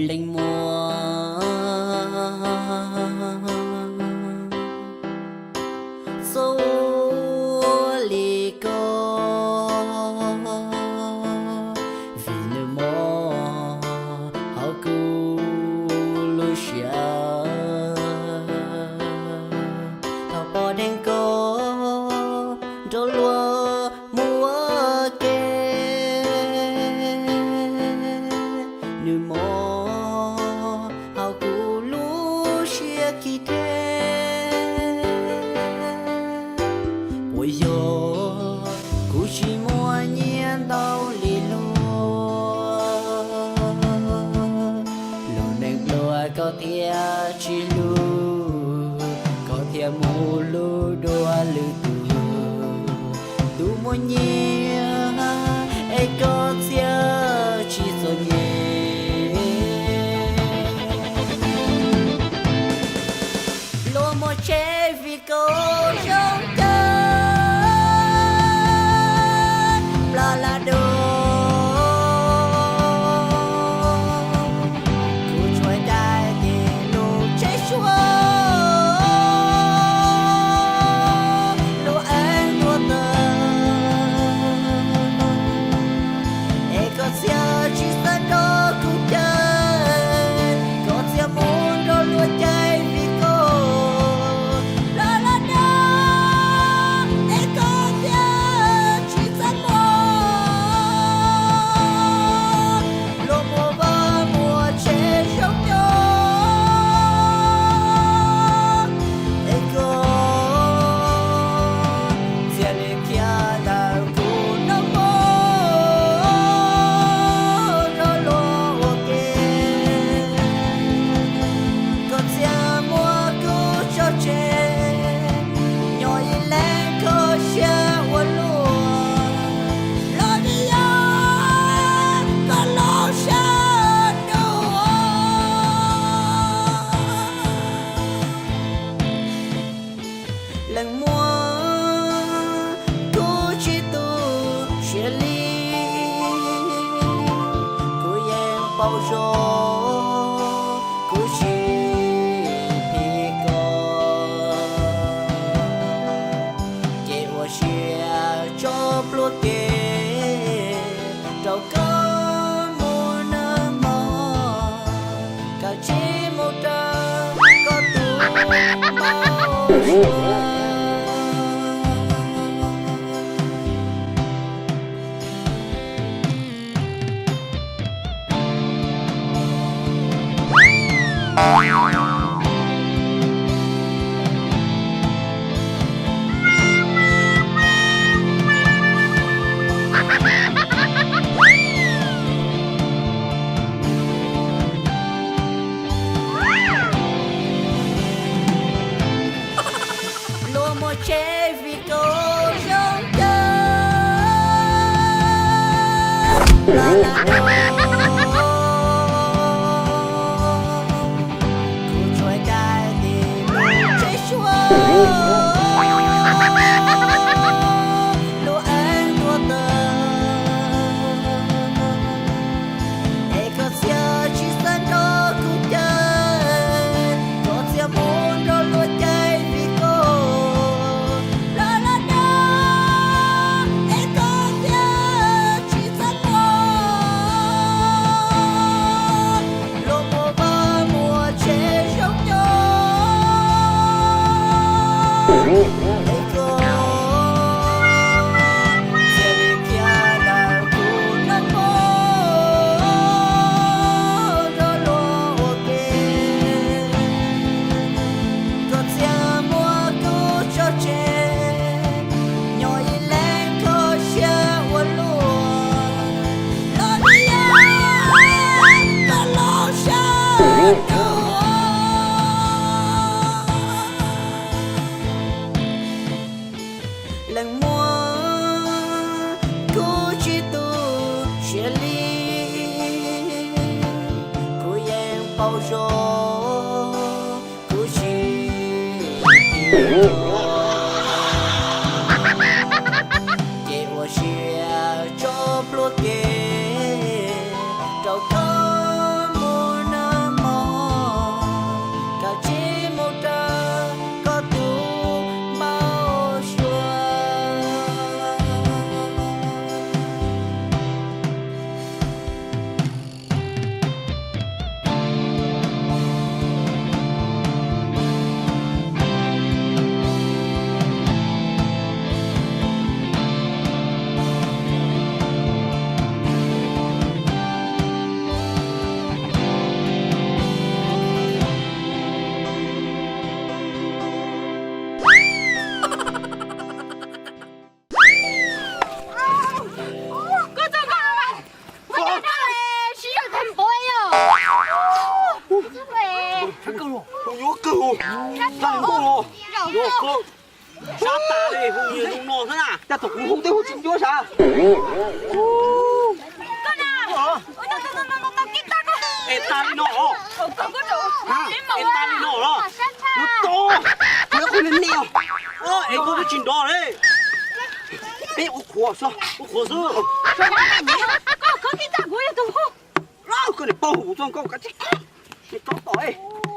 Leej muaj txoj ua li ko, vim nws mob hauv kuv lub siab. Thaum pom dheev koj nrog luag mus ua ke, nws mob hauv kuv lub siab kiag thiab. Puas yog kuv tsis muaj nyiaj ntau li luag, lub neej pluag koj thiaj tsis hlub, koj thiaj mus hlub dua lwm tus. Tus muaj nyiaj es koj txiav tsis txom nyem. Luag muaj tsheb vim koj zoo kawg, plas las dua. Kuv tsuas caij ces lub tsheb suab lub eev tuaj tawm. Es koj txiav tsis xav nrog kuv caij, koj txiav mus nrog luag caij vim koj plas las dua. Es koj txiav tsis xav nrog luag muaj vaj muaj tsev zoo nyob. Es koj txiav li khiav ntawm kuv noj mov nrog luag ua ke. Koj txiav muab kuv tso tseg, nyob ib leeg kho siab ua luaj. Los vim yog koj los sab dua. Leej muaj, kuv tsis tu siab li, kuv yeej paub zoo kuv tsis phim koj. Ces ua siab tso pluag ke rau koj mus nag hmo, kav tsij mus raws koj tus npau suav. Luag muaj tsheb vim koj zoo kawg, plas las dua. Kuv tsuas caij ces lub tsheb suab lub eev tuaj tawm. Es koj txiav tsis xav nrog kuv caij, koj txiav mus nrog luag caij vim koj plas las dua. Es koj txiav tsis xav nrog luag muaj vaj muaj tsev zoo nyob. Es koj txiav li khiav ntawm kuv noj mov nrog luag ua ke. Koj txiav muab kuv tso tseg Ces ua siab tso plhuav kev rau koj mus nag hmo, kav tsij mus raws koj tus npau suav. Koj txog koj mas, koj txog koj mas, sib yog thab npua yog. Mus yuav kawg, mus yuav kawg, tag npaum los yuav kawg. Sab tas li, hu nyias zoo no xwb na. Cas thaum kuv hu twb hu tsis ncuab sav. Koj na, ua no tau tau tau tau kib tag koj. Es tag li no os. Es tag li no los. Yuav tau, yuav qhov me me os. Es koj twb tsis nrov li. Peb ua qhuav xwb, ua qhuav xwb. Koj khawb kib tag kuv yog tus hu. Koj niam pog hu kuv txog koj kav tsij, niam tsob tom.